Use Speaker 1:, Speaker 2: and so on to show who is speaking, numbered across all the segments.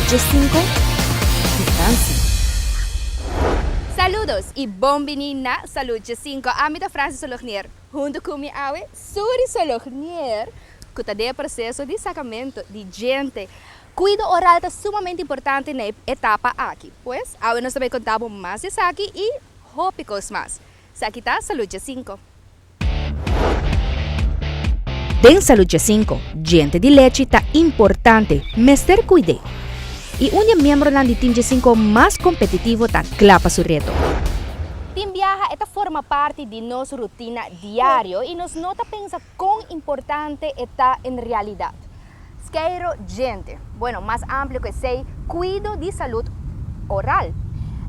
Speaker 1: 5 ku Francie.
Speaker 2: Saludos y bon bini na Salud 5. Ami ta Francie Solognier. Hunto cu mi awe Suri Solognier cu ta den e proceso di sacamento di djente. Cuido oral ta sumamente importante na e etapa aki. Pues, awe nos ta bay conta bo mas di esaki y hopi cos mas. Esaki ta Salud 5.
Speaker 1: Den Salud 5, djente di lechi ta importante, mester cuid'é. Y un di e miembronan di Team 5 mas competitivo ta cla pa su reto.
Speaker 2: Tin biaha e ta forma parti di nos rutina diario y nos no ta pensa con importante e ta en realidad. Skeiro djente, bueno, mas amplio cu esey, cuido di salud oral.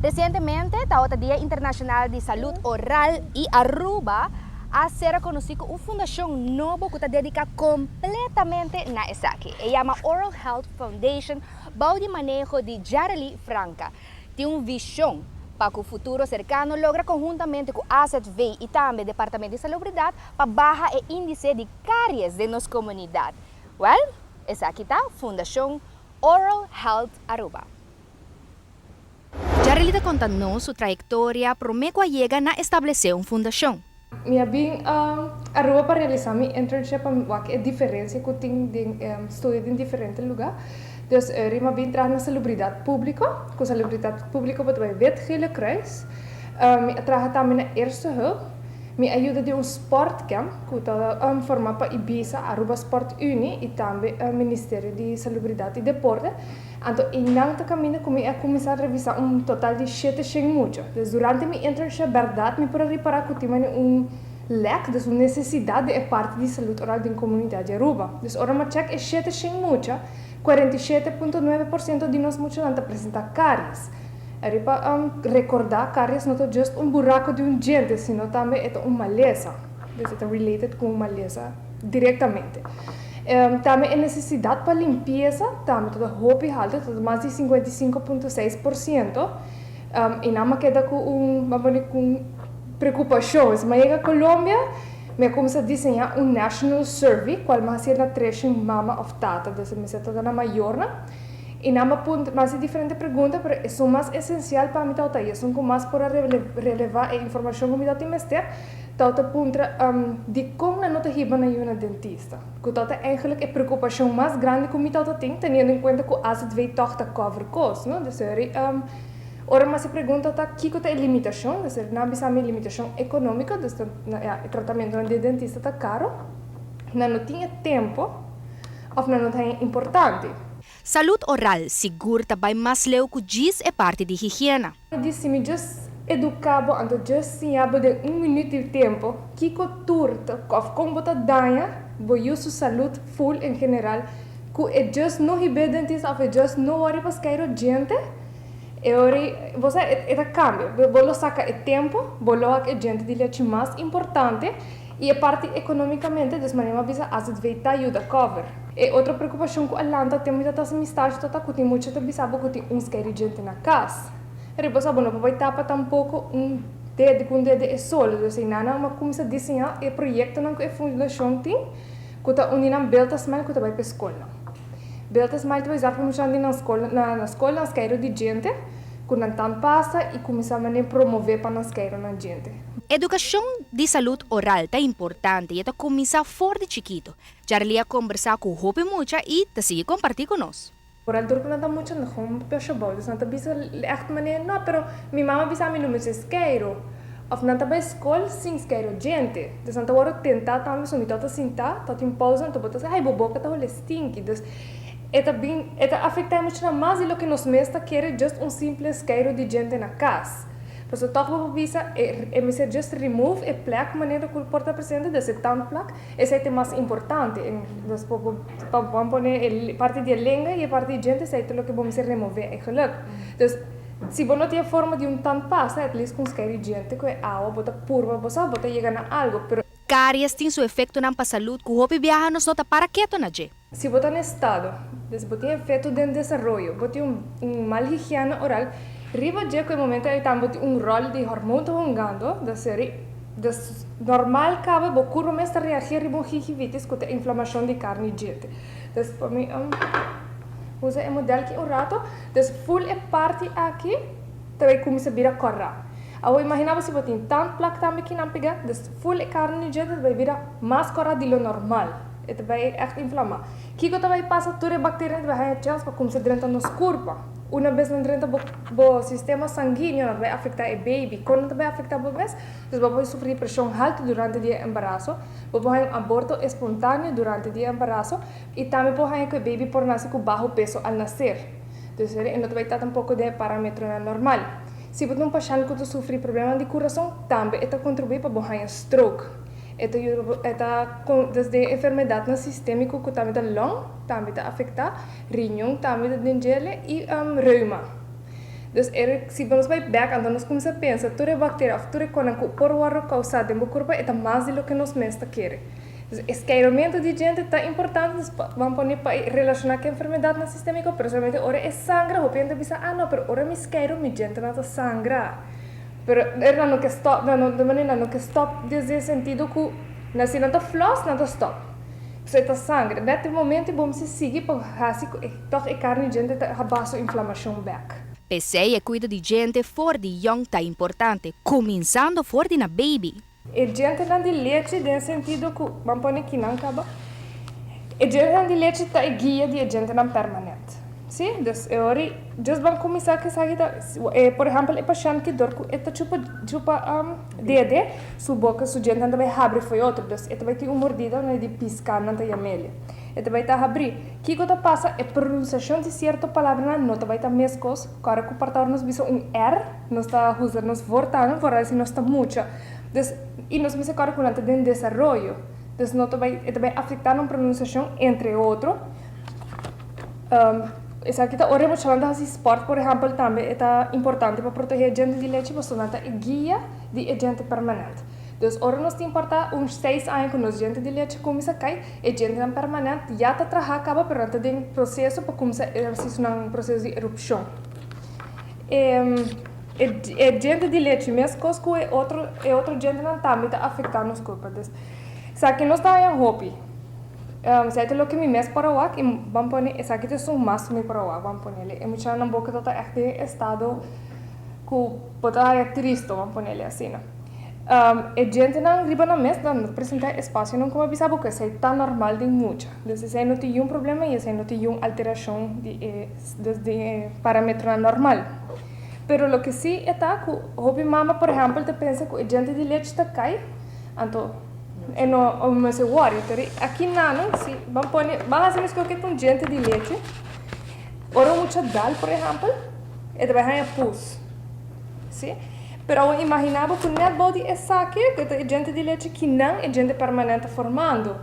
Speaker 2: Recientemente tabata Dia Internacional di Salud Oral y Aruba a ser reconoci cu un fundacion nobo cu ta dedica completamente na esaki. E yama Oral Health Foundation bou di maneho di Jarely Franca. Tin un vision pa cu futuro cercano logra conhuntamente cu AZV y tambe Departamento di Salubridad pa baha e indice di caries den nos comunidad. Wel, esaki ta Fundacion Oral Health Aruba.
Speaker 1: Jarely ta conta nos su trayectoria prome cu a yega na establece un fundacion.
Speaker 3: Mi a bin Aruba pa realisa mi internship pa wak e diferencia cu tin den studio den diferente lugar. Dus eri mi a bin traha na Salubridad Publico, cu Salubridad Publico bo ta bay Wit Gele Kruis. Mi a traha tambe na Eerste Hulp. Mi a yuda den un sportcamp cu ta forma pa Ibisa, Aruba Sport Unie y tambe Ministerio di Salubridad y Deporte. Anto einan ta caminda cu mi a cuminsa revisa un total di 700 mucha. Dus durante mi internship berdad mi por a ripara cu tin mane un lek, dus un necesidad den e parti di salud oral den comunidad di Aruba. Dus ora mi a check e 700 mucha, 47.9% di nos muchanan ta presenta caries. Riba recorda, caries no ta just un buraco di un djente, sino tambe e ta un malesa. Dus e ta related cu un malesa directamente. Tambe e necesidad pa limpieza tambe ta hopi halto, ta mas di 55.6%. Y nan a keda cu un, ban pone cu un preocupacion. Si mi a yega Colombia, mi a cuminsa diseña un national survey, cual mi a haci na treshen mama of tata, dus mi mester ta na mayornan. Y nan a puntra, mi a haci diferente pregunta, pero esun mas esencial pa mi tabata y esun cu mas por a releva e informacion cu mi tabata mester, tabata puntra dicon nan no ta hiba nan yu na dentista, cu tabata eigenlijk e preocupacion mas grandi cu mi tabata tin, teniendo en cuenta cu AZV toch ta cover cos, no? Dus ora mi haci pregunta ta kico ta e limitacion, dus nan a bisa mi limitacion economico, dus ya e tratamentonan di dentista ta caro, nan no tin e tempo of nan no ta haña importante.
Speaker 1: Salud oral sigur ta bay mas leu cu djis e parti di higiena.
Speaker 3: Di si mi djis educa bo anto djis siña bo den un minuut di tempo kico tur ta of con bo ta daña bo yu su salud full en general cu e djis no hib'é dentista of e djis no wori pa skeiro djente, e ori bo sa e ta cambia bo lo saca e tempo bo lo wak e djente di lechi mas importante. Y e parti economicamente, dus manera mi a bisa AZV ta yuda cover. E otro preocupacion cu a lanta tempo mi ta ta mi stage ta ta cu tin mucha ta bisa bo cu tin un skei djente na cas. Riba sa bo no por bay tapa tampoco un dede cu un dede e solo. Dus eynan nan a cuminsa diseña e proyectonan cu e fundacion tin cu ta uni nan Build a Smile cu ta bay pa e scolnan. Build a Smile ta bay zorg pa muchanan di nan scol na scol nan skeiro di djente cu nan tandpasta y cuminsa manera promove pa nan skeiro nan djente.
Speaker 1: Educacion di salud oral ta importante y e ta cuminsa for di chikito. Charlie a combersa cu hopi mucha y ta sigui comparti cu nos.
Speaker 3: Oral dor cu nan ta mucha nan gewoon papia shabou, dus nan ta bisa echt manera no pero mi mama bisa mi no mester skeiro of nan ta bay scol sin skeiro djente, dus nan ta worde tenta tambe so mi tabata sinta ta tin pausa anto bo ta sa ay bo boca ta hole stinky, dus e ta bin e ta afecta e muchanan mas di loke nos mes ta kere just un simple skeiro di djente na cas. Pasobra tòg bo por bisa e e mester just remove e plek manera ku por ta presente, dus e tandplak, esei ta e mas importante. Dus bo por pa bo pone e parti di e lenga i e parti di djente esei ta loke bo mester remove eigenlijk. Dus si bo no tin e forma di un tandpasta at least ku un skei di djente ku e awa bo ta purba bo sa bo ta yega na algu pero.
Speaker 1: Karies tin su efektonan pa salud ku hopi biaha nos no ta para keto na dje.
Speaker 3: Si bo ta na estado, dus bo tin efecto den desaroyo, bo tin un mal higiena oral, riba dje cu e momento ey tambe bo tin un rol di hormoon ta hungando, dus seri, dus normal caba bo curpa mes ta reageer riba un gingivitis cu ta inflamacion di carni djente. Dus pa mi. Usa e model ki un rato, dus full e parti aki ta bay cuminsa bira cora. Awor imagina bo si bo tin tandplak tambe kinan pega, dus full e carni di djente ta bay bira mas cora di lo normal. E ta bay echt inflama. Kico ta bay pasa? Tur e bacterianan ta bay haya chance pa cuminsa drenta nos curpa. Una bes nan drenta bo bo sistema sanguineo nan ta bay afecta e baby. Con nan ta bay afecta bo mes? Dus bo por sufri di presion halto durante di e embaraso, bo por haya un aborto espontaneo durante di e embaraso, I tambe por haña ku e baby por nase ku baho peso al naser. Dus e no ta bai ta tampoko den e parametronan normal. Si bo ta un pashènt ku ta sufri problemanan di kurason, tambe e ta kontribuí pa bo haña stroke. E ta yuda bo, e ta dus den enfermedatnan sistémiko ku tambe ta long, tambe ta afektá, riñon tambe ta den djele i reuma. Dus e si bo nos bai bèk anto nos kuminsá pensa tur e bakteria òf tur e konan ku por wòrdu kousá den bo kurpa e ta mas di loke nos mes ta kere. E skeiramentu di djente ta importante, dus ban pone pa e relashoná ku enfermedatnan sistémiko, pero solamente ora e sangra, hopi hende ta bisa, ah no, pero ora mi skeiru mi djentenan ta sangra. Pero nan no ke stòp, nan no, di manera nan no ke stòp desde e sentido ku nan si nan ta flòs nan ta stòp, pasobra e ta sangra. Nèt e momento bo mester sigui pa hasi ku e tòg e karni djente ta haba su inflamashon bèk.
Speaker 1: P'esei e kuido di djente for di yòn ta importante, kuminsando for di na baby.
Speaker 3: E djentenan di lechi den sentido ku, ban pone kinan kaba, e djentenan di lechi ta e guia di e djentenan permanent. Si? Dus e ora ei, just ban kuminsá ku esaki ta, e por ehèmpel e pashènt ki dor ku e ta chupa chupa dede, su boka, su djentenan ta bai habri fo'i otro, dus e ta bai tin un mordida na di piská nan ta yam'el. E ta bai ta habrí. Kiko ta pasa? E pronunsiashon di sierto palabranan no ta bai ta meskos ku ora ku parta ora nos bisa un r, Nos ta usa nos voortouw vooral si nos ta mucha. Dus, y nos mester corda cu nan ta den desaroyo. Dus no ta bay, e ta bay afecta nan pronunciacion, entre otro. Esaki ta ora e muchanan ta haci sport, por ehempel, tambe e ta importante pa protege e djente di lechi pasobra nan ta e guia di e djente permanent. Dus ora nos tin por ta un seis aña cu nos djente di lechi cuminsa cay, e djentenan permanent ya ta traha caba pero nan ta den proceso pa cuminsa haci nan proceso di erupcion. E djente di lechi meskos ku e otro e otro djentenan tambe ta afektá nos kurpa. Dus esaki nos ta haña hopi. Esei ta loke mi mes por a wak i ban pone esaki ta esun mas ku mi por a wak ban ponele. E muchanan boka ta ta ègt den e estado ku bo ta haña tristo ban ponele asina. E djentenan riba nan mes nan ta presentá e espasionan ku mi a bisa bo ku esei ta normal den mucha. Dus esei no tin yun problema i esei no tin yun alterashon di e Dus den e parametronan normal. Pero loke si e ta ku hopi mama por ehèmpel ta pensa ku e djente di lech ta kai, anto e no mester wòri. Pero aki nan si ban pone, ban hasi meskos ku e ta un djente di lechi, ora un mucha dal por ehèmpel e ta bai haña pus, si. Pero awor imaginá bo ku nèt bou di esaki ku e ta e djente di lechi kinan e djente permanente ta formando.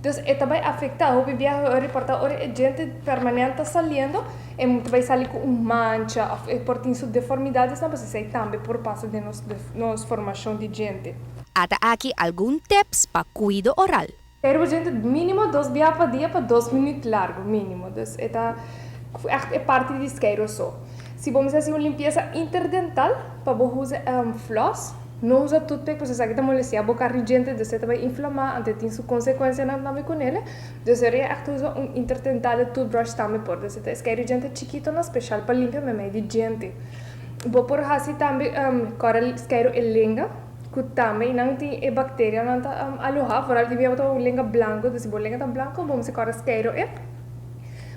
Speaker 3: Dus e ta bai afecta hopi biaha e reporta ora e djente permanente ta saliendo e ta bai sali cu un mancha of e por tin su deformidadesnan pasobra esey tambe por pasa den nos nos formacion di djente.
Speaker 1: Ata aki algun tips pa cuido oral.
Speaker 3: Pero bo djente minimo dos biaha pa dia pa dos minuut largo minimo dus e ta echt e parti di skeiro so. Si bo mester haci un limpieza interdental pa bo usa floss. No usa toothpick pasobra esaki ta molestia bo carni djente, dus e ta bai inflama, anto e tin su consecuencianan tambe cu nele. Dus e ria echt usa un interdentale toothbrush tambe por. Dus e ta escai di djente chikitonan special pa limpia memey di djente. Bo por haci tambe cora skeiro e lenga cu tambe nan tin e bacterianan ta aloha, vooral di bia bo ta un lenga blanco, dus si bo lenga ta blanco bo mester cora skeiro e.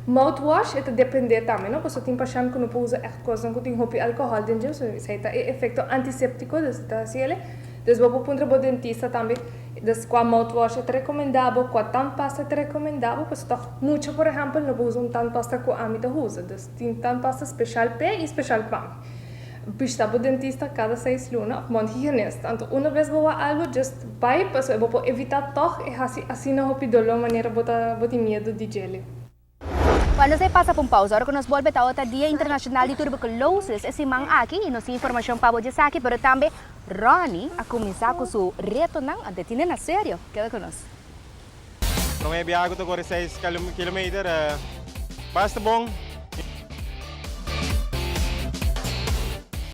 Speaker 3: Mouthwash e ta depende tambe no pasobra tin pashent ku no por usa ègt kosnan ku tin hopi alkohòl den dje so esei ta e efekto antiséptiko dus e ta hasi ele. Dus bo por puntra bo dentista tambe dus kua mouthwash e ta rekomendá bo kua tandpasta e ta rekomendá bo pasobra tòg mucha por ehèmpel no por usa un tandpasta ku ami ta usa dus tin tandpasta speshal p'e i speshal pa mi. Bishita bo dentista kada seis luna òf mondhygiënist anto una bes bo wak algu just bai pasobra bo por evitá tòg e hasi asina hopi doló manera bo ta bo tin miedu di djele.
Speaker 2: Bueno, nos a pasa pa un pausa. Ora ku nos bolbe ta ota Dia Internashonal di Turberkulosis e siman aki i nos tin informashon pa bo dje esaki, pero tambe Ronnie a kuminsá ku su retonan, anto e tine na serio. Keda ku nos.
Speaker 4: Promé biaha ku ta kore seis kilometer, basta bon.